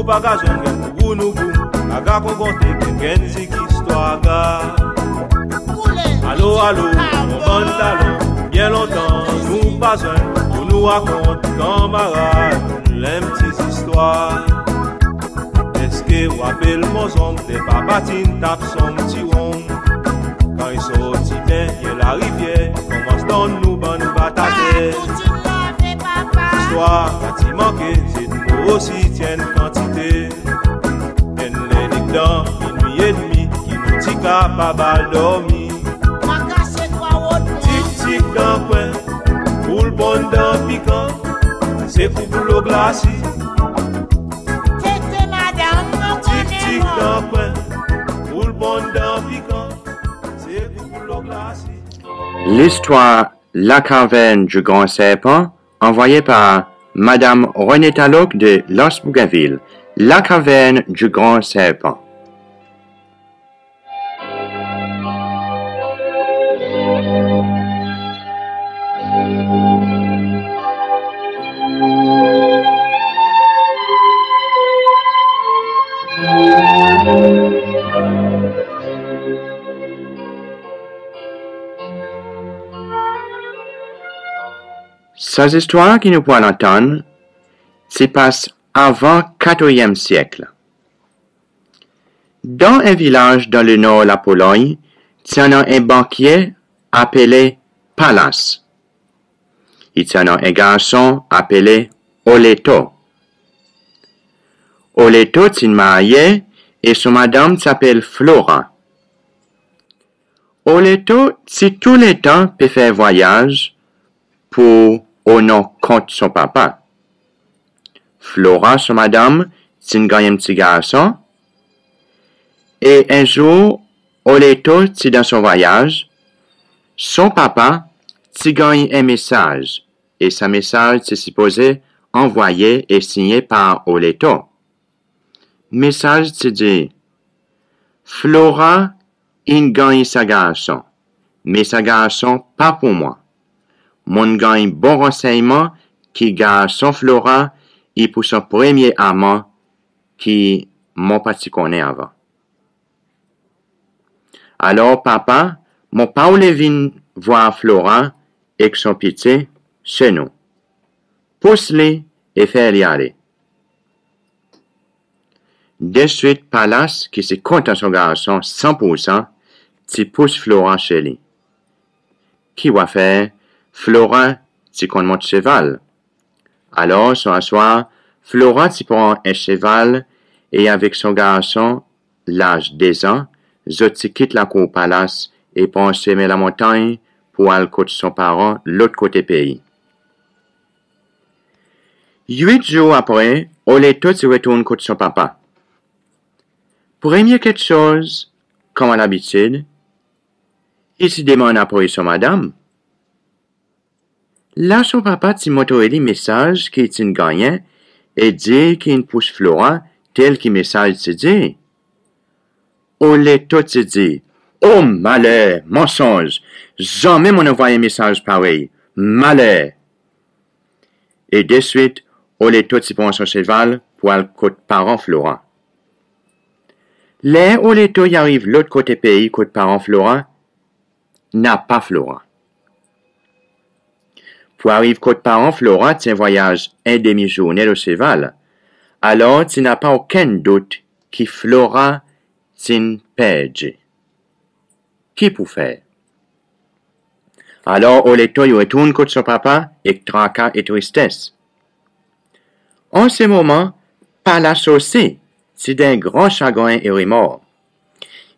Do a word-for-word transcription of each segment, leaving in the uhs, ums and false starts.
Pa gazon gen pou nou boum, aga kongonte gen gen zik istwar ga. Alo, alo, mon bann dalon, byen lontan nou pa zwenn, pou nou rakont kanmarad, lenm ti zistwar. Eski ou rapel mon zonm, ler papa ti'n tap son ti wonm? Kan i sorti byen larivyer, konmans donn nou bann batate. Zistwar pa ti manke, zedmo osi ti annan kantite. Enn ler nik dan minwi edmi, ki nou ti kapab al dormi. Tik, tik dan kwen, boul bonn dan pikan, se kou dlo glasi. Tik, tik dan kwen, boul bonn dan pikan, se kou dlo glasi. Listwar La Caverne du Grand Serpent, anvoye par Madam Renée Talloc de L'Anse Bougainville, La Caverne du Grand Serpent. Sa zistwar ki nou pou al antann ti pas avan katriyem syek. Dan en vilaz dan lenor Lapolonn, ti annan en bankye apele Palas. I ti annan en garson apele Oleto. Oleto ti'n marye e son madanm ti apel Flora. Oleto ti tou letan pe fer vwayaz pour onon kont son papa. Flora, son madanm, ti'n ganny en ti garson. E en zour, Oleto ti dan son vwayaz, son papa ti ganny en mesaz, e sa mesaz ti sipoze anvoye e sinyen par Oleto. Mesaz ti dir, Flora in ganny sa garson, me sa garson pa pour mwan. Mon'n ganny bon ransennyman ki garson Flora i pour son premye aman ki mon pa ti konnen avan. Alor papa, mon pa oule vin vwar Flora ek son piti se nou. Pous li e fer li ale. Deswit Palas, ki ti kontan son garson san pour san, ti pous Flora se li. Ki ou a fer, Flora ti konn mont seval. Alor son aswar, Flora ti pran en seval e avek son garson laz dezan, zot ti kit lakour Palas e pran semen lamontanny pour al kot son paran lot kote pei. Wit zour apre, Oleto ti retourn kot son papa. Premye keksoz, konman labitid, i ti demann apre son madanm. La son papa ti montre li mesaz ki ti'n gannyen e dir ki in pous Flora tel ki mesaz ti dir. Oleto ti dir, "O maler, mansonz, zanmen mon'n anvoy en mesaz parey, maler." E deswit, Oleto ti pran son seval pour al kot paran Flora. Ler Oleto i ariv lot kote pei kot paran Flora, napa Flora. Pour ariv kot paran Flora ti en vwayaz en demi zournen lo seval, alor ti napa okenn dout ki Flora ti'n perdi. Ki pou fer? Alor Oleto i retourn kot son papa ek traka e tristes. An se moman, Palas osi ti dan en gran sagren e remor.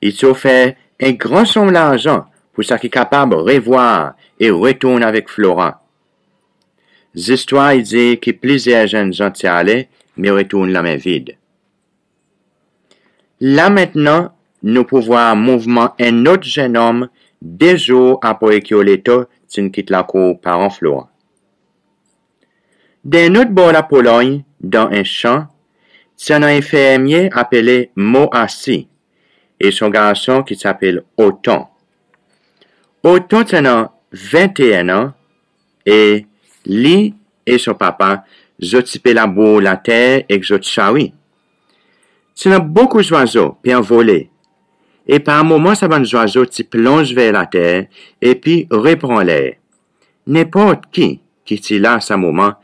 I ti ofer en gran sonm larzan pour sa ki kapab revwar e retourn avek Flora. Zistwar i dir ki plizyer zennzan ti ale, me retourn lanmen vid. La mentnan, nou pou vwar mouvman en lot zennonm de zour apre ki Oleto ti'n kit lakour paran Flora. Dan lot bor Lapolonn, dan en san, ti annan en fermye apele Moasi e son garson ki ti apel Oton. Oton ti annan venteen an e li e son papa, zot ti pe labour later ek zot sari. Ti annan bokou zwazo pe anvole, e par moman sa bann zwazo ti plonz ver later epi repran ler. Nenport ki ki ti la sa moman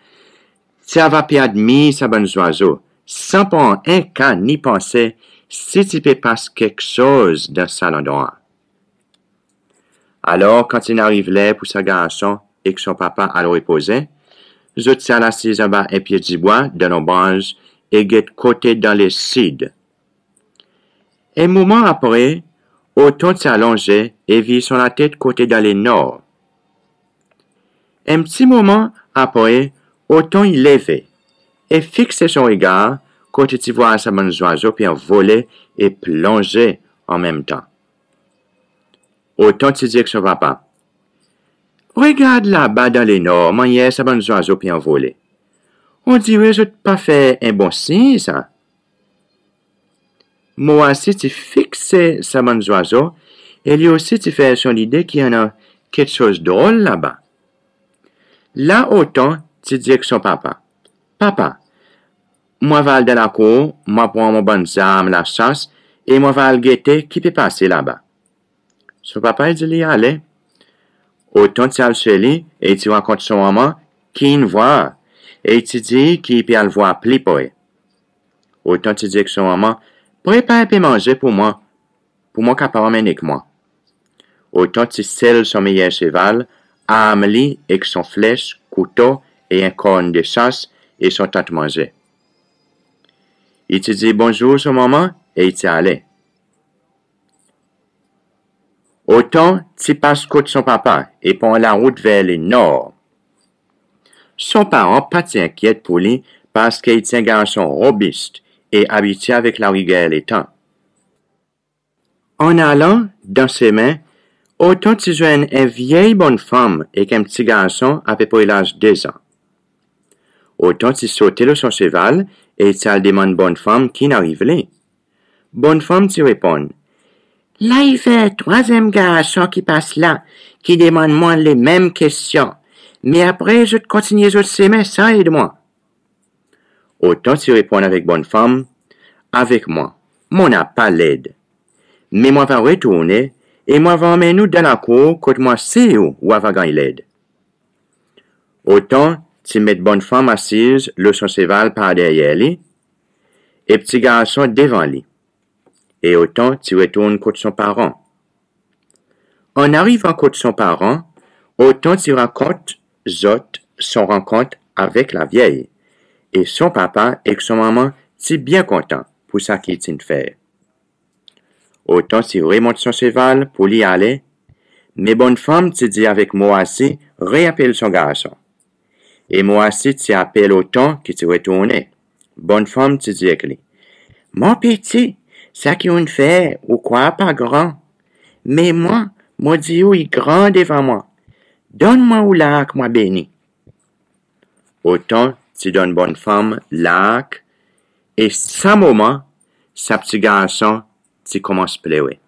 ti ava pe admir sa bann zwazo san pran en ka ni panse si ti pe pas keksoz dan sa landrwa. Alor kan ti'n ariv ler pour sa garson ek son papa al repoze, zot ti al asiz anba en pye dibwa dan lonbranz e get kote dan lesid. En moman apre, Otan ti alonze e vir son latet kote dan lenor. En pti moman apre, Otan i leve e fikse son regar kot i ti vwar sa bann zwazo pe anvole e plonze an menm tan. Otan ti dir ek son papa, "Regard laba dan lenor mannyer sa bann zwazo pe anvole. Ondire zot pa fer en bon siny sa." Moasi ti fikse sa bann zwazo e li osi ti fer son lide ki annan keksoz drol laba. La Otan ti dir ek son papa, "Papa, mon ava al dan lakour, mon a pran mon bann zarm lasas e mon ava al gete ki pe pase laba." Son papa i dir li ale. Otan ti al se li e i ti rakont son manman ki in vwar e i ti dir ki i pe al vwar pli pre. Otan ti dir ek son manman, "Prepar en pe manze pour mwan, pour mwan kapab anmenn ek mwan." Otan ti sel son meyer seval, arm li ek son fles, kouto e en korn de sas e son tant manze. I ti dir bonzour son manman e i ti ale. Otan ti pas kot son papa e pran larout ver lenor. Son paran pa ti enkyet pour li parski i ti en garson robis e abitye avek lariger letan. An alan dan semen, Otan ti zwenn en vyey bonnfanm ek en pti garson apepre laz dezan. Otan ti sote lo son seval e ti al demann bonnfanm ki'n ariv li. Bonnfanm ti reponn, "La i fer trwazyenm garson ki pas la ki demann mwan lemenm kestyon, me apre zot kontinyen zot semen san ed mwan." Otan ti reponn avek bonnfanm, "Avek mwan, mon napa led. Me mon ava retournen e mon ava anmenn ou dan lakour kot mon sir ou ava ganny led." Otan ti met bonnfanm asiz lo son seval par deryer li e pti garson devan li. E Otan ti retourn kot son paran. An arivan kot son paran, Otan ti rakont zot son rankont avek lavyey e son papa ek son manman ti byen kontan pour sa ki ti'n fer. Otan ti remont son seval pour li ale, me bonnfanm ti dir avek Moasi reapel son garson. E Moasi ti apel Otan ki ti retournen. Bonnfanm ti dir ek li, "Mon piti, sa ki ou'n fer ou krwar pa gran, me mwan, mon dir ou i gran devan mwan. Donn mwan ou lark mon a beni." Otan ti donn bonnfanm lark e sa moman sa pti garson ti konmans plere.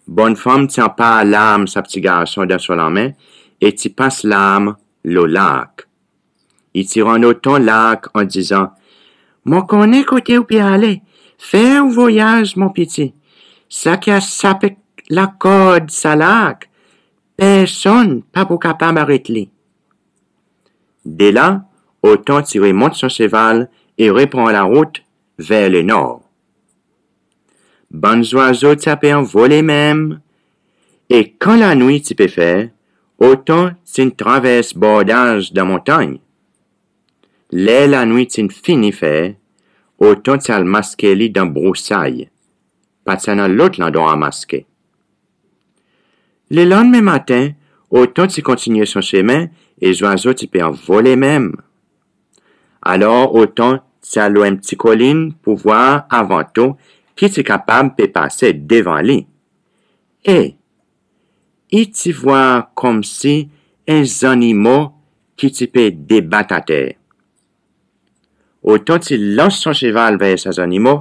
Bonnfanm ti anpar larm sa pti garson dan son lanmen e ti pas larm lo lark. I ti rann Otan lark an dizan, "Mon konnen kote ou pe ale, fer ou voyaz mon piti. Sa ki a sap ek lakord sa lark, personn pa pou kapab aret li." De la, Otan ti remont son seval e repran larout ver lenor. Bann zwazo ti ape anvole menm, e kan lanwit ti pe fer, Otan ti'n travers bordaz dan montanny. Ler lanwit ti'n fini fer, Otan ti al maske li dan brousay. Pa ti annan lot landrwa maske. Lelandmen maten, Otan ti kontinyen son semen e zwazo ti pe anvole menm. Alor Otan ti al lo en pti kolinn pour vwar avan tou ki ti kapab pe pase devan li. E i ti vwar konmsi en zannimo ki ti pe debat ater. Otan ti lans son seval ver sa zannimo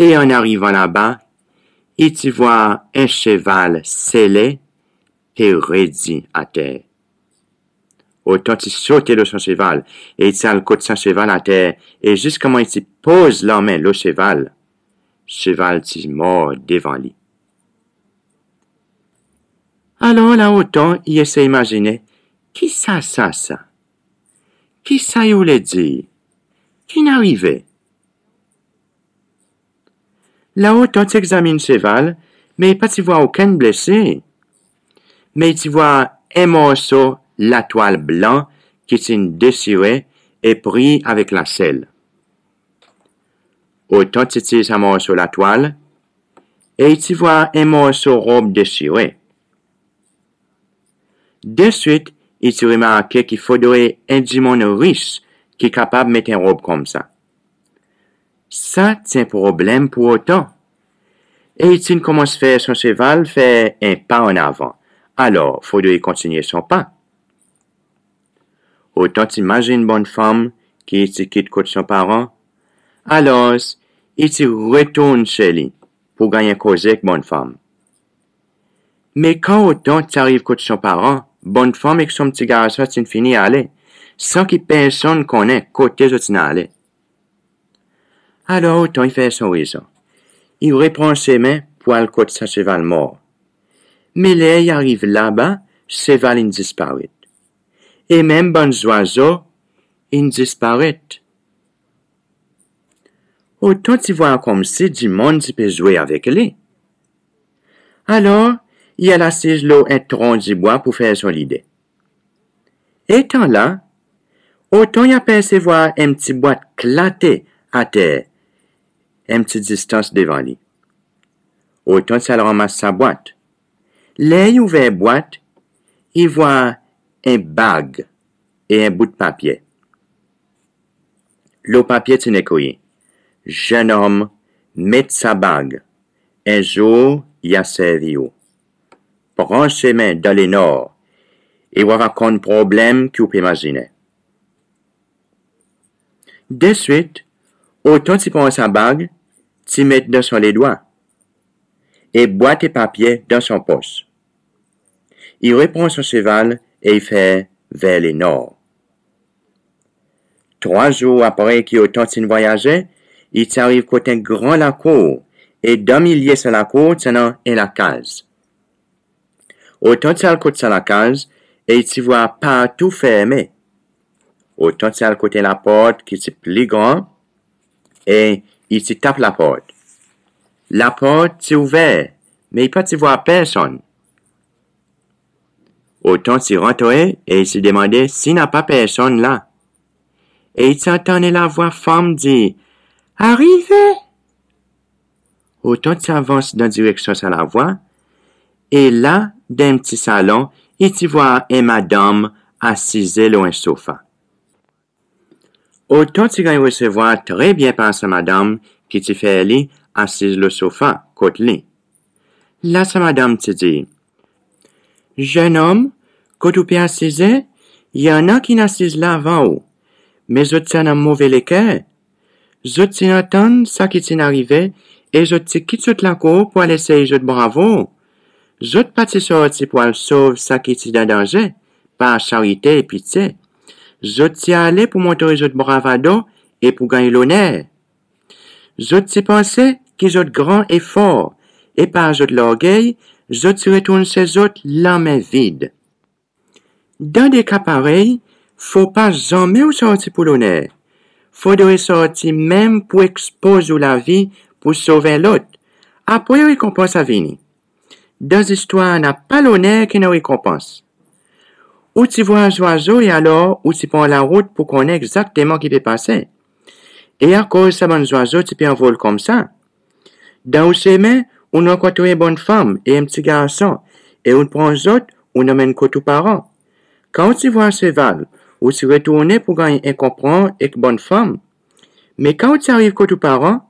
e an arivan laba, i ti vwar en seval selle pe redi ater. Otan ti sote lo son seval e i ti al kot sa seval ater, e zis konman i ti poz lanmen lo seval, seval ti mor devan li. Alor la Otan i esey imazinen, ki sa sa sa? Ki sa i oule dir? Ki'n arive? La Otan ti egzamin seval, me i pa ti vwar okenn blesir. Me i ti vwar en morso latwal blan ki ti'n desire e pri avek lasel. Otan ti tir sa morso latwal e i ti vwar en morso rob desire. Deswit, i ti remarke ki fodre en dimoun ris ki kapab met en rob koumsa. Sa ti en problenm pour Otan. E i ti'n konmans fer son seval fer en pa an avan. Alor, fodre i kontinyen son pa. Otan ti mazin bonnfanm ki i ti kit kot son paran. Alor, i ti retourn se li pour ganny en koze ek bonnfanm. Me kan Otan ti ariv kot son paran, bonnfanm ek son pti garson ti'n fini ale, san ki personn konnen kote zot ti'n ale. Alor Otan i fer son rezon. I repran semen pour al kot sa seval mor. Me ler i ariv laba, seval in disparet. E menm bann zwazo in disparet. Otan ti vwar konmsi dimoun ti pe zwe avek li. Alor, i al asiz lo en tron dibwa pour fer son lide. Etan la, Otan i apersevwar en pti bwat klate ater, en pti distans devan li. Otan ti al ranmas sa bwat. Ler i ouver bwat, i vwar en bag e en bout papye. Lo papye ti'n ekri, "Zennonm, met sa bag, en zour i a servi ou. Pran semen dan lenor, e ou ava konn problenm ki ou pe mazinen." Deswit, Otan ti pran sa bag, ti met dan son ledwa, e bwat e papye dan son pos. I repran son seval e i fer ver lenor. Trwa zour apre ki Otan ti'n vwayaze, i ti ariv kot en gran lakour, e dan milye sa lakour ti annan en lakaz. Otan ti al kot sa lakaz, e i ti vwar partou fermen. Otan ti al kot en laport ki ti pli gran, e i ti tap laport. Laport ti ouver, me i pa ti vwar personn. Otan ti rantre e i ti demande si napa personn la. E i ti antann en lavwa fanm dir, "Arive!" Otan ti avans dan direksyon sa lavwa, e la, dan en pti salon, i ti vwar en madanm asize lo en sofa. Otan ti ganny resevwar tre byen par sa madanm ki ti fer li asiz lo sofa kot li. La sa madanm ti dir, "Zennonm, kot ou pe asize, i annan ki'n asiz la avan ou, me zot ti annan move leker. Zot ti'n antann sa ki ti'n arive e zot ti kit zot lakour pour al esey zot bravo. Zot pa ti sorti pour al sov sa ki ti dan danze, par sarite e pitye. Zot ti ale pour montre zot bravado e pour ganny loner. Zot ti panse ki zot gran e for, e par zot lorgey, zot ti retourn se zot lanmen vid. Dan de ka parey, fo pa zanmen ou sorti pour loner. Fodre sorti menm pour ekspoz ou lavi pour sov en lot. Apre rekonpans a vini. Dan zistwar napa loner ki annan rekonpans. Ou ti vwar zwazo e alor ou ti pran larout pour konnen egzakteman ki pe pase. E akoz sa bann zwazo ti pe anvol koumsa. Dan ou semen, ou'n rankontre en bonnfanm e en pti garson, e ou'n pran zot, ou'n anmenn kot ou paran. Kan ou ti vwar seval, ou ti retournen pour ganny en konpran ek bonnfanm. Me kan ou ti ariv kot ou paran,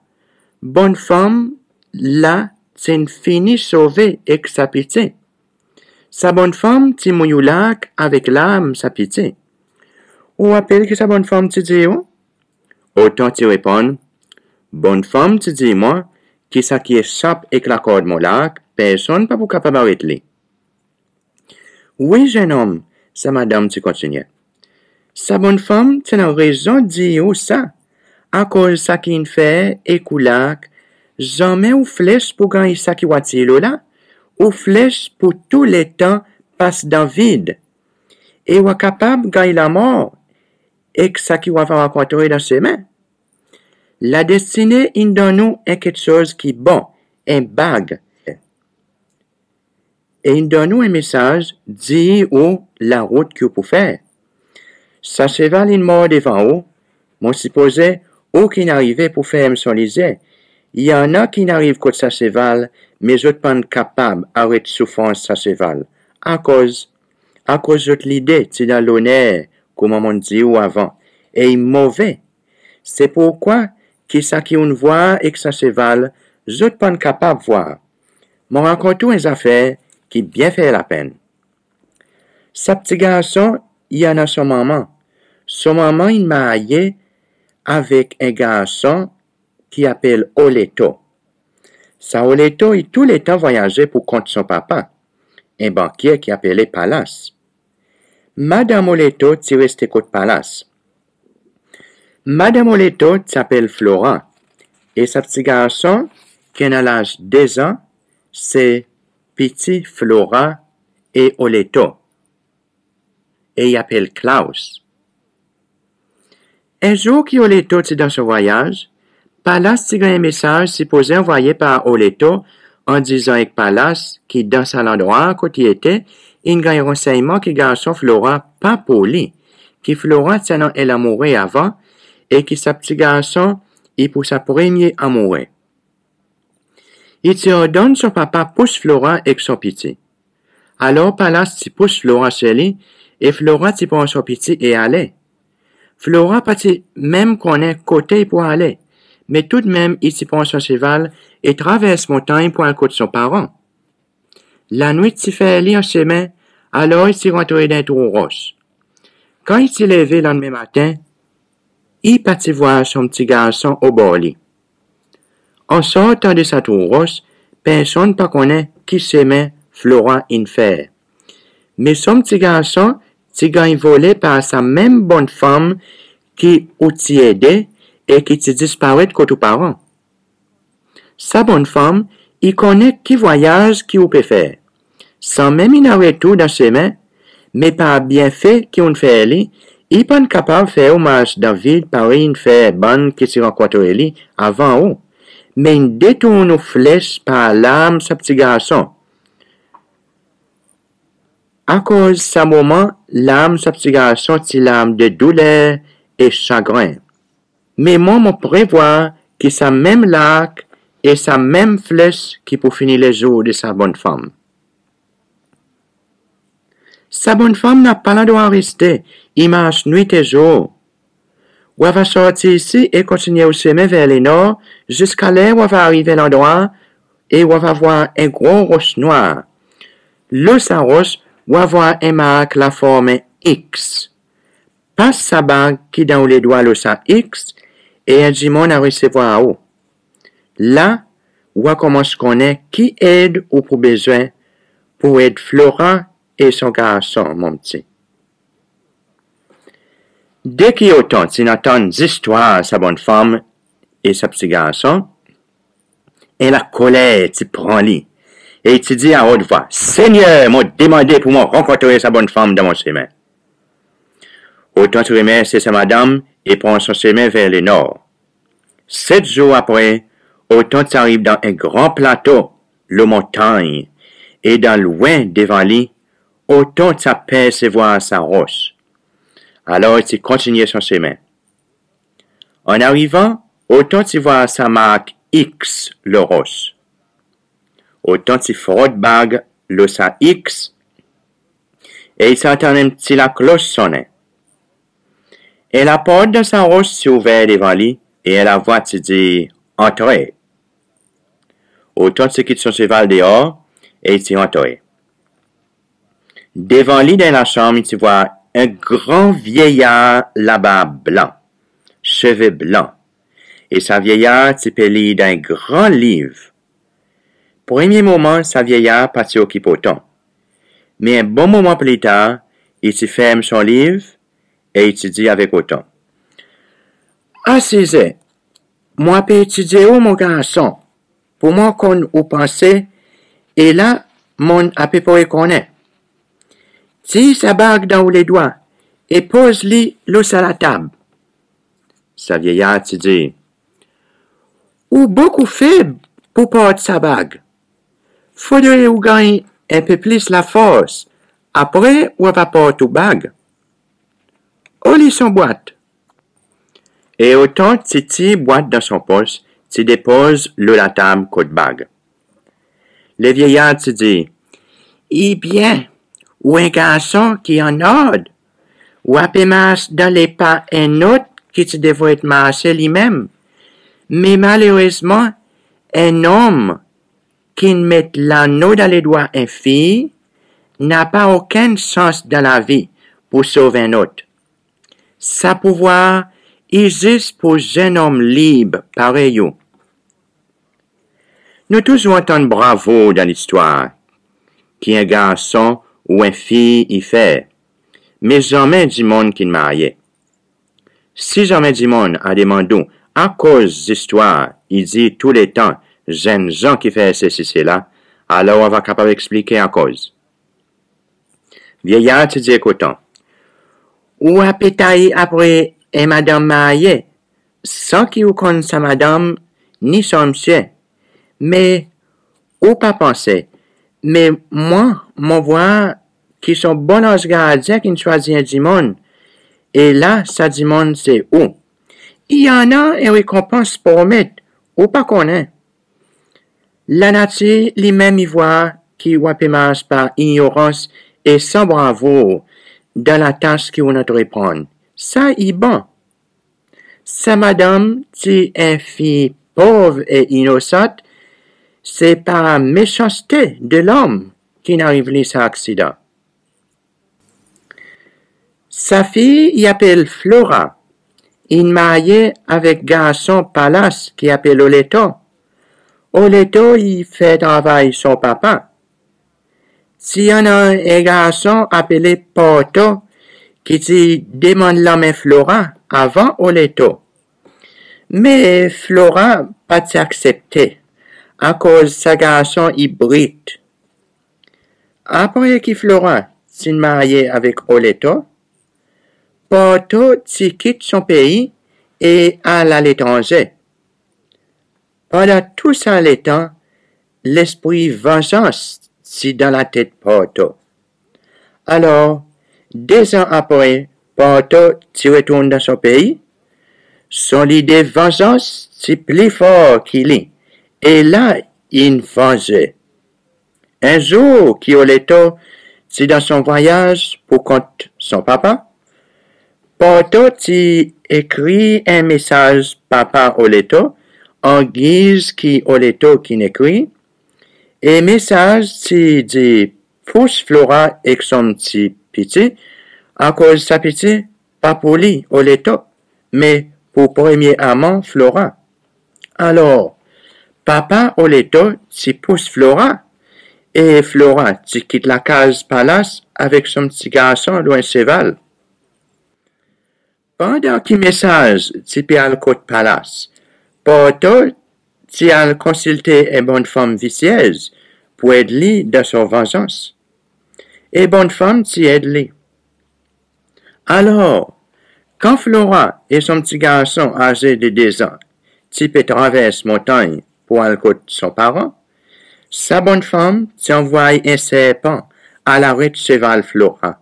bonnfanm la ti'n fini sove ek sa piti. Sa bonnfanm ti mouy ou larg avek larm sa piti. Ou rapel ki sa bonnfanm ti dir ou?" Otan ti reponn, "Bonnfanm ti dir mwan ki sa ki esap ek lakord mon larg, personn pa pou kapab aret li." "Wi, zennonm," sa madanm ti kontinyen. Sa bonnfanm ti annan rezon dir ou sa, akoz sa ki in fer ek ou la, zanmen ou fles pou ganny sa ki ou atir lo la, ou fles pou tou letan pas dan vid. E ou a kapab ganny lanmor ek sa ki ou ava rankontre dan semen. Ladestine in donn ou en keksoz ki bon, en bag. E in donn ou en mesaz, dir ou larout ki ou pou fer. Sa seval in mor devan ou, mon sipoze ou ki'n arive pou ferm son lizye. I annan ki'n ariv kot sa seval, me zot pa'n kapab aret soufrans sa seval. Akoz, akoz zot lide ti dan loner, kouma mon'n dir ou avan, e i move. Se pourkwa ki sa ki ou'n vwar ek sa seval, zot pa'n kapab vwar. Mon rakont ou en zafer ki byen fer lapenn. Sa pti garson i annan son manman. Son manman in marye avek en garson ki apel Oleto. Sa Oleto i tou letan vwayaze pou kont son papa, en bankye ki apele Palas. Madanm Oleto ti reste kot Palas. Madanm Oleto ti apel Flora, e sa pti garson ki annan laz dezan, se piti Flora e Oleto, e i apel Klaus. En zour ki Oleto ti dan son vwayaz, Palas ti ganny en mesaz sipoze anvoye par Oleto, an dizan ek Palas ki dan sa landrwa kot i ete, in ganny ransennyman ki garson Flora pa pou li, ki Flora ti annan en lanmoure avan, e ki sa pti garson i pou sa premye amoure. I ti ordonn son papa pous Flora ek son piti. Alor Palas ti pous Flora se li, e Flora ti pran son piti e ale. Flora pa ti menm konnen kote i pou ale, me toudmenm i ti pran son seval e travers montanny pou al kot son paran. Lanwit ti fer li an semen, alor i ti rantre dan en trou ros. Kan i ti leve lannmen maten, i pa ti vwar son pti garson obor li. An sortan de sa trou ros, personn pa konnen ki semen Flora in fer. Me son pti garson ti ganny vole par sa menm bonnfanm ki ou ti ede e ki ti disparet kot ou paran. Sa bonnfanm i konnen ki vwayaz ki ou pe fer. Sanmenm in aret ou dan semen, me par byenfe ki ou'n fer li, i pa'n kapab fer ou mars dan vid parey in fer bann ki ti rankontre li avan ou, me in detourn ou fles par larm sa pti garson. Akoz sa moman, larm sa pti garson ti larm de douler e sagren. Me mwan mon prevwar ki sa menm lark e sa menm fles ki pou fini lezour de sa bonnfanm. Sa bonnfanm napa landrwa reste, i mars nwit e zour. Ou ava sorti isi e kontinyen ou semen ver lenor, ziska ler ou ava ariv en landrwa e ou ava vwar en gro ros nwa. Lo sa ros, ou ava vwar en mark laform en X. Pas sa bag ki dan ou ledwa lo sa X, e en dimoun a resevwar ou. La, ou a konmans konnen ki ed ou pou bezwen pou ed Flora e son garson, mon pti. De ki Otan ti'n antann zistwar sa bonnfanm e sa pti garson, en lakoler ti pran li, e i ti dir a ot vwa, "Senyer, mon demande pou mon rankontre sa bonnfanm dan mon semen." Otan ti remersye sa madanm e pran son semen ver lenor. Set zour apre, Otan ti ariv dan en gran plato lo montanny, e dan lwen devan li, Otan ti apersevwar sa ros. Alor i ti kontinyen son semen. An arivan, Otan ti vwar sa mark X lo ros. Otan ti frot bag lo sa X, e i ti antann en pti laklos sonnen. En laport dan sa ros ti ouver devan li, e en lavwa ti dir, "Antre." Otan ti kit son seval deor, e i ti antre. Devan li dan lasanm, i ti vwar en gran vyeyar labarb blan, seve blan. E sa vyeyar ti pe lir dan en gran liv. Premye moman, sa vyeyar pa ti okip Otan. Me en bon moman pli tar, i ti ferm son liv, e i ti dir avek Otan, "Asize, mon a pe etidye ou, mon garson, pour mwan konn ou panse, e la mon'n apepre konnen. Tir sa bag dan ou ledwa e poz li lo sa latab." Sa vyeyar ti dir, "Ou bokou feb pour port sa bag. Fodre ou ganny en pe plis lafors, apre ou ava port ou bag. Oli son bwat." E Otan ti tir bwat dan son pos, ti depoz lo latab kot bag. Le vyeyar ti dir, "Ebyen, ou en garson ki annord. Ou a pe mars dan lepa en lot ki ti devret marse li menm. Me malerezman, en nonm ki'n met lanno dan ledwa en fiy napa okenn sans dan lavi pour sov en lot. Sa pouvwar i zis pour zennonm lib parey ou." Nou touzour antann bravo dan listwar ki en garson ou en fiy i fer, me zanmen dimoun ki'n marye. Si zanmen dimoun a demann ou akoz zistwar i dir touletan zennzan ki fer sesi sela, alor ou ava kapab eksplike akoz. Vyeyar ti dir ek Otan, "Ou a pe tay apre en madanm marye san ki ou konn sa madanm ni son msye. Me ou pa panse, me mwan mon vwar ki son bon anz gardyen ki'n swazir en dimoun, e la sa dimoun se ou. I annan en rekonpans promet, ou pa konnen. Lanatir li menm i vwar ki ou a pe mars par inyorans e san bravour dan latas ki ou'n antreprann. Sa i bon. Sa madanm ti en fiy pov e inosan, se par mesanste de lonm ki'n ariv li sa aksidan. Sa fiy i apel Flora, in marye avek garson palas ki apel Oleto. Oleto i fer travay son papa. Ti annan en garson apele Porto ki ti demann lanmen Flora avan Oleto. Me Flora pa ti aksepte, akoz sa garson i brit. Apre ki Flora ti'n marye avek Oleto, Porto ti kit son pei e al aletranze. Pandan tou sa letan, lespri vanzans ti dan latet Porto. Alor, dezan apre Porto ti retourn dan son pei, son lide vanzans ti pli for ki li, e la in vanze. En zour ki Oleto ti dan son vwayaz pour kont son papa, Porto ti ekrir en mesaz papa Oleto an giz ki Oleto ki'n ekrir, e mesaz ti dir fous Flora ek son pti piti, akoz sa piti pa pour li Oleto, me pour premye aman Flora. Alor, papa Oleto ti pous Flora, e Flora ti kit lakaz palas avek son pti garson lo en seval. Pandan ki mesaz ti pe al kot palas, Porto ti al konsilte en bonnfanm visyez pour ed li dan son vanzans. E bonnfanm ti ed li. Alor, kan Flora e son pti garson aze de dezan ti pe travers montanny pour al kot son paran, sa bonnfanm ti anvoy en serpan al aret seval Flora.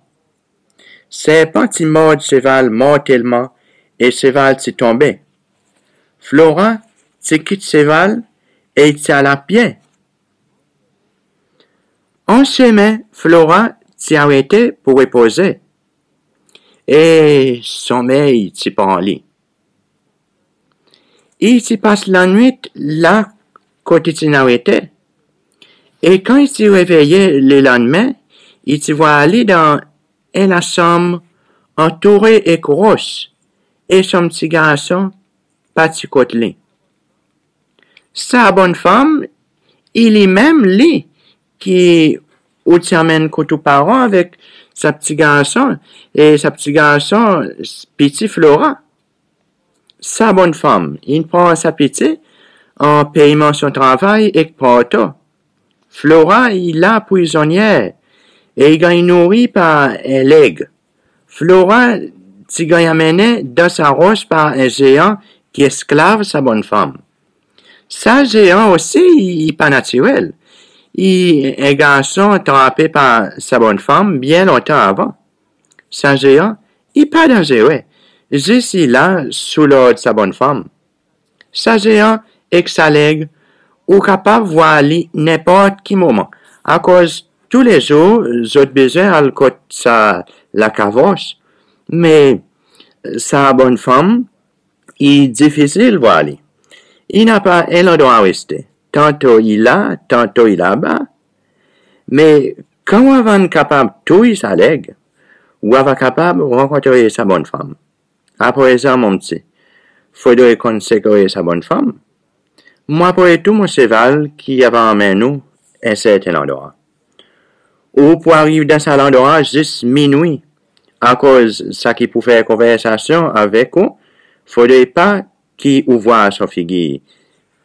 Serpan ti mord seval mortelman e seval ti tonbe. Flora ti kit seval e i ti al apye. An semen, Flora ti arete pour repoze, e sonmey ti pran li. I ti pas lannwit la kot i ti'n arete, e kan i ti reveye lelanmen, i ti vwar li dan en lasanm antoure ek ros, e son pti garson pa ti kot li. Sa bonnfanm, i li menm li ki ou ti anmenn kot ou paran avek sa pti garson, e sa pti garson piti Flora. Sa bonnfanm in pran sa piti an peyman son travay ek porto. Flora i la prizonnyer e i ganny nouri par en leg. Flora ti ganny anmennen dan sa ros par en zean ki esklav sa bonnfanm. Sa zean osi i pa natirel. I en garson trape par sa bonnfanm byen lontan avan. Sa zean i pa danzere, zis i la sou lord sa bonnfanm. Sa zean ek sa leg, ou kapab vwar li nenport ki moman, akoz toulezour zot bezwen al kot sa lakavos. Me sa bonnfanm, i difisil vwar li. I napa en landrwa reste, tanto i la, tanto i laba. Me kan ou ava kapab touy sa leg, ou ava kapab rankontre sa bonnfanm. Aprezan mon pti, fodre konn sekre sa bonnfanm. Mon a pran tou mon seval ki ava anmenn ou en serten landrwa. Ou pou ariv dan sa landrwa zis minwi, akoz sa ki pou fer konversasyon avek ou, fodre pa ki ou vwar son figir.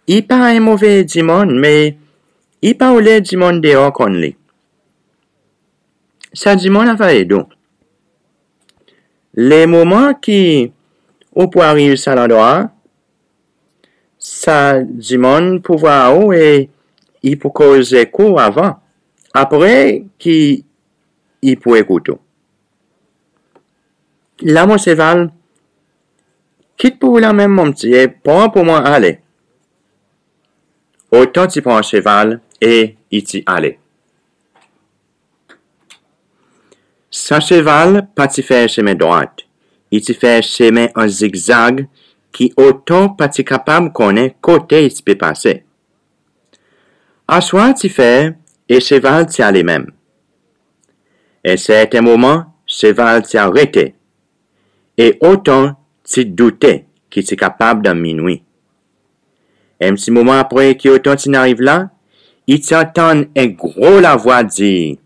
I pa en move dimoun, me i pa oule dimoun deor konn li. Sa dimoun ava ed ou. Le moman ki ou pou ariv sa landrwa, sa dimoun pou vwar ou e i pou koz ek ou avan. Apre ki i pou ekout ou. La mon seval, kit pou ou la menm mon pti, e pran pou mwan ale. Otan ti pran seval e i ti ale. Sa seval pa ti fer semen drwat, i ti fer semen an zigzag ki Otan pa ti kapab konnen kote i ti pe pase. Aswar ti fer e seval ti ale menm. En serten moman, seval ti arete e Otan ti doute ki ti kapab dan minwi. En pti moman apre ki Otan ti'n ariv la, i ti antann en gro lavwa dir,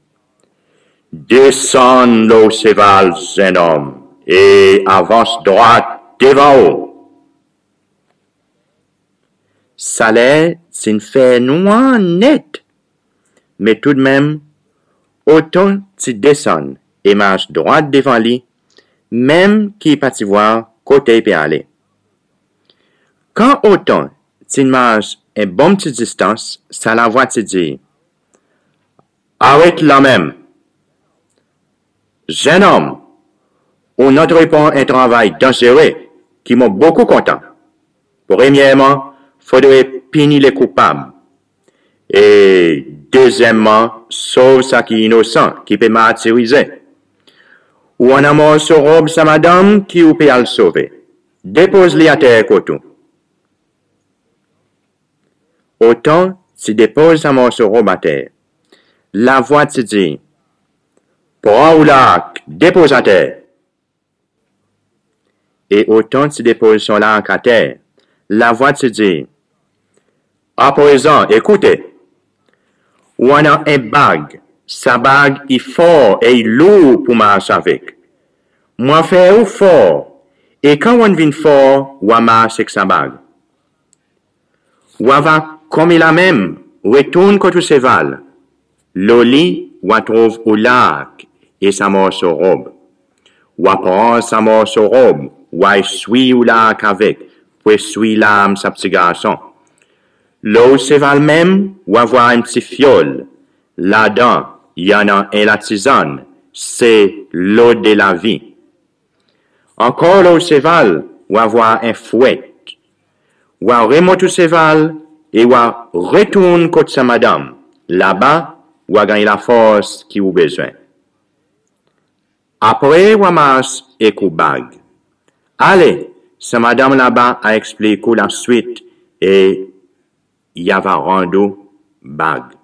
"Desann lo seval, zennonm, e avans drwat devan ou." Sa ler ti'n fer nwar net, me toudmenm, Otan ti desann e mars drwat devan li, menm ki i pa ti vwar kote i pe ale. Kan Otan ti'n mars en bon pti distans, sa lavwa ti dir, "Aret la menm. Zennonm, ou'n antrepran en travay danzere ki mon bokou kontan. Premyerman, fodre pini lekoupab. E dezyenmman, sov sa ki inosan ki pe martirize. Ou annan morso rob sa madanm ki ou pe al sove. Depoz li ater kot ou." Otan ti depoz sa morso rob ater. Lavwa ti dir, "Pran ou lark, depoz ater." E Otan ti depoz son lark ater. Lavwa ti dir, "Aprezan, ekoute. Ou annan en bag, sa bag i for e i lour pou mars avek. Mon a fer ou for, e kan ou'n vin for, ou a mars ek sa bag. Ou ava konmela menm retourn kot ou seval. Lo li, ou a trouv ou lark e sa morso rob. Ou a pran sa morso rob, ou a eswi ou lark avek, pou eswi larm sa pti garson. Lo ou seval menm, ou a vwar en pti fyol. Ladan, i annan en latizann, se lo de lavi. Ankor lo ou seval, ou a vwar en fwet. Ou a remont ou seval e ou a retourn kot sa madanm. Laba, ou a ganny lafors ki ou bezwen. Apre, ou a mars ek ou bag. Ale, sa madanm laba a eksplik ou laswit e i ava rann ou bag."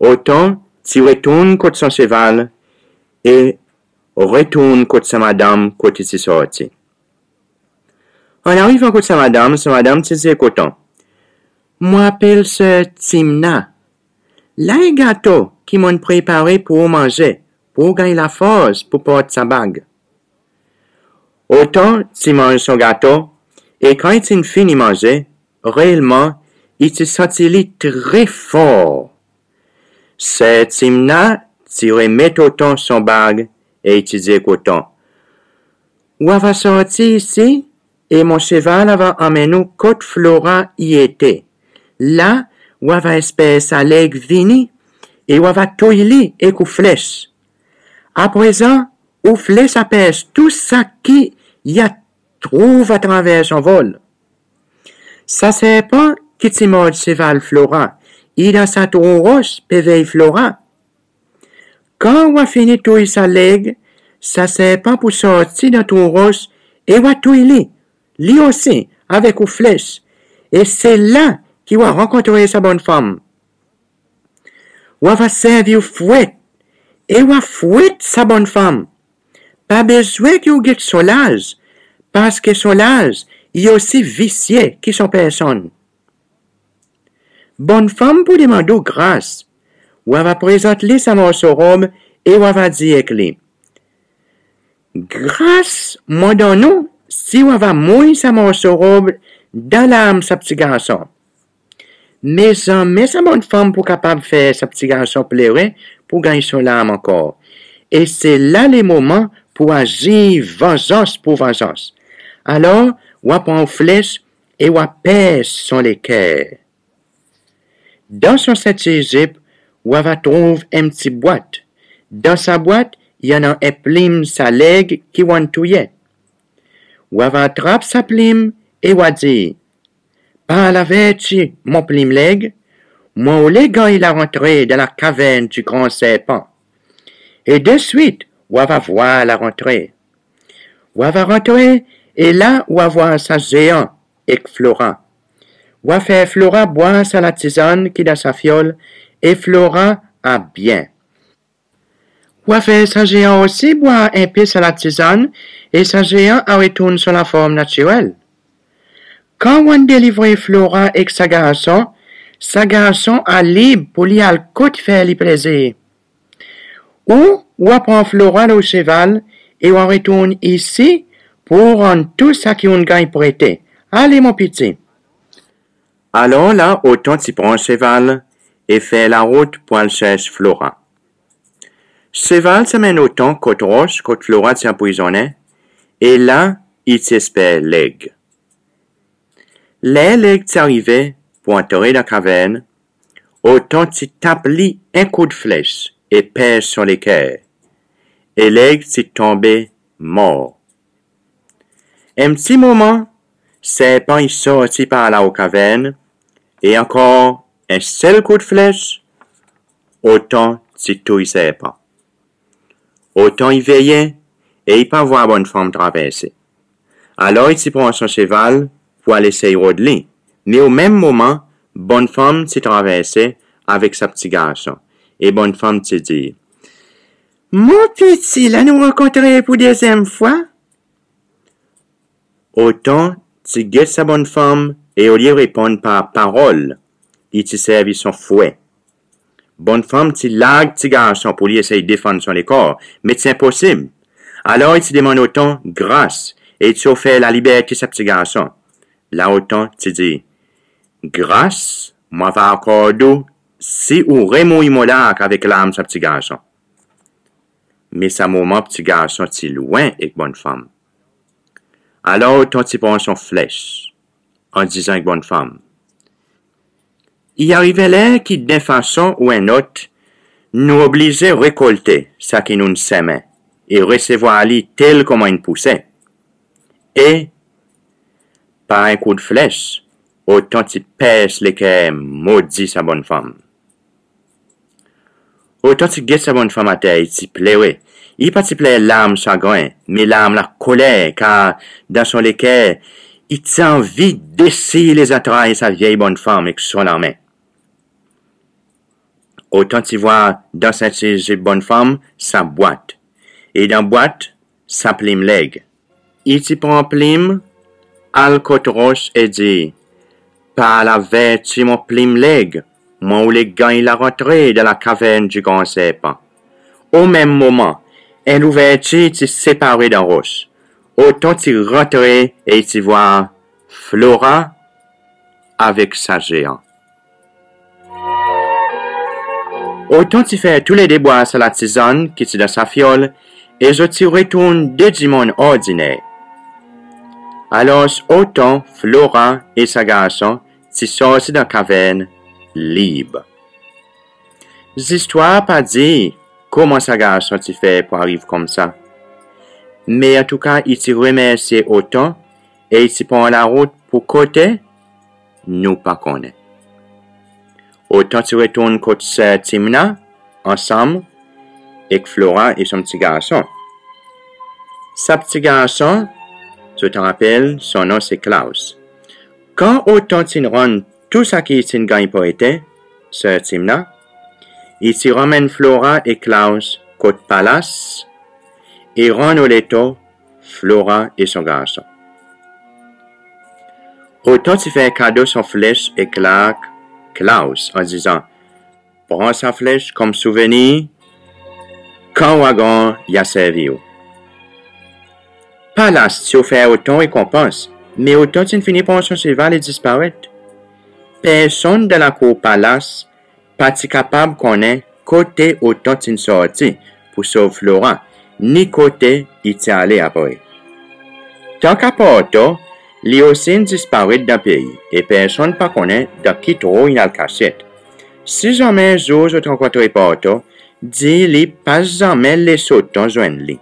Otan ti retourn kot son seval e retourn kot sa madanm kot i ti sorti. An arivan kot sa madanm, sa madanm ti dir ek Otan, "Mon apel Ser Timna. La en gato ki mon'n prepare pour ou manze, pour ou ganny lafors pour port sa bag." Otan ti manz son gato, e kan i ti'n fini manze, reelman, i ti santi li tre for. Ser Timna ti remet Otan son bag e i ti dir ek Otan, "Ou ava sorti isi e mon seval ava anmenn ou kot Flora i ete. La, ou ava esper sa leg vini e ou ava touy li ek ou fles. Aprezan, ou fles a pers tou sa ki i a trouv atraver son vol. Sa serpan ki ti mord seval Flora, i dan sa trou ros pe vey Flora. Kan ou a fini touy sa leg, sa serpan pou sorti dan trou ros e ou a touy li, li osi, avek ou fles. E se la ki ou a rankontre sa bonnfanm. Ou ava servi ou fwet e ou a fwet sa bonnfanm. Pa bezwen ki ou get son laz, parski son laz i osi visye ki son personn. Bonnfanm pou demann ou gras. Ou ava prezant li sa morso rob e ou ava dir ek li, 'Gras mon donn ou si ou ava mouy sa morso rob dan larm sa pti garson.' Me zanmen sa bonnfanm pou kapab fer sa pti garson plere pour ganny son larm ankor. E se la lemoman pou azir vanzans pour vanzans. Alor, ou a pran ou fles e ou a pers son leker. Dan son sentir zip, ou ava trouv en pti bwat. Dan sa bwat, i annan en plim sa leg ki ou'n touye. Ou ava atrap sa plim e ou a dir, 'Par laverti mon plim leg, mon oule ganny larantre dan lakavern di gran serpan.' E deswit, ou ava vwar larantre. Ou ava rantre e la ou a vwar sa zean ek Flora. Ou a fer Flora bwar sa latizann ki dan sa fyol e Flora a byen. Ou a fer sa zean osi bwar en pe sa latizann e sa zean a retourn son laform natirel. Kan ou a delivre Flora ek sa garson, sa garson a lib pour li al kot fer li plezir. Ou, ou a pran Flora lo seval e ou a retourn isi pour ou rann tou sa ki ou'n ganny prete. Ale mon piti. Alor la, Otan ti pran seval e fer larout pour al sers Flora. Seval ti anmenn Otan kot ros kot Flora ti anprizonnen, e la i ti esper Leg. Ler Leg ti arive pour antre dan kavern, Otan ti tap li en koud fles e pers son leker, e Leg ti tonbe mor. En pti moman, serpan i sorti par lao kavern, e ankor en sel koud fles, Otan ti touy serpan. Otan i veye e i pa vwar bonnfanm traverse. Alor i ti pran son seval pour al esey rod li. Me o menm moman, bonnfanm ti traverse avek sa pti garson. E bonnfanm ti dir, "Mon piti, la nou rankontre pour dezyenm fwa." Otan ti get sa bonnfanm e olye reponn par parol, i ti servi son fwe. Bonnfanm ti larg pti garson pour li esey defann son lekor, me ti enposib. Alor i ti demann Otan gras e i ti ofer laliberte sa pti garson. La Otan ti dir, "Gras mon ava akord ou si ou remouy mon larm avek larm sa pti garson." Me sa moman pti garson ti lwen ek bonnfanm. Alor Otan ti pran son fles, an dizan ek bonnfanm, "I ariv en ler ki d'en fason ou en lot, nou oblize rekolte sa ki nou'n senmen e resevwar li tel konman in pouse." E par en koud fles, Otan ti pers leker modi sa bonnfanm. Otan ti get sa bonnfanm ater, i ti plere. I pa ti pler larm sagren, me larm lakoler, kar dan son leker, i ti anvi desir lezantray sa vyey bonnfanm ek son lanmen. Otan ti vwar dan sentir zip bonnfanm sa bwat, e dan bwat sa plim Leg. I ti pran plim, al kot ros e dir, "Par laverti mon plim Leg, mwan oule ganny larantre dan lakavern di gran serpan. O menm moman, en louvertir ti separe dan ros. Otan ti rantre e i ti vwar Flora avek sa zean. Otan ti fer toulede bwar sa latizann ki ti dan sa fyol e zot ti retourn de dimoun ordiner. Alors, Otan, Flora e sa garson ti sorti dan kavern lib. Zistwar pa dir konman sa garson ti fer pour ariv koumsa. Me antouka, i ti remersye Otan e i ti pran larout pour kote nou pa konnen. Otan ti retourn kot Ser Timna ansanm ek Flora e son pti garson. Sa pti garson, zot apel son non se Klaus. Kan Otan ti'n rann tou sa ki ti'n ganny prete Ser Timna, i ti ranmenn Flora e Klaus kot palas e rann o leto Flora e son garson. Otan ti fer kado son fles ek lark Klaus an dizan, "Pran sa fles konm souvenir, kan ou a gran, i a servi ou." Palas ti ofer Otan rekonpans, me Otan ti'n fini pran son seval e disparet. Personn dan lakour palas pa ti kapab konnen kote Otan ti'n sorti pour sov Flora, ni kote i ti ale apre. Tanka Porto, li osi in disparet dan pei e personn pa konnen dan ki trou in al kasyet. Si zanmen en zour zot rankontre Porto, dir li pa zanmen les Otan zwenn li.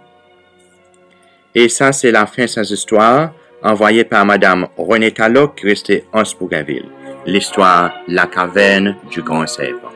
E sa se lafen sa zistwar, anvoye par Madam Renée Talot ki reste Anse Bougainville. Listwar Lakavern di Gran Serpan.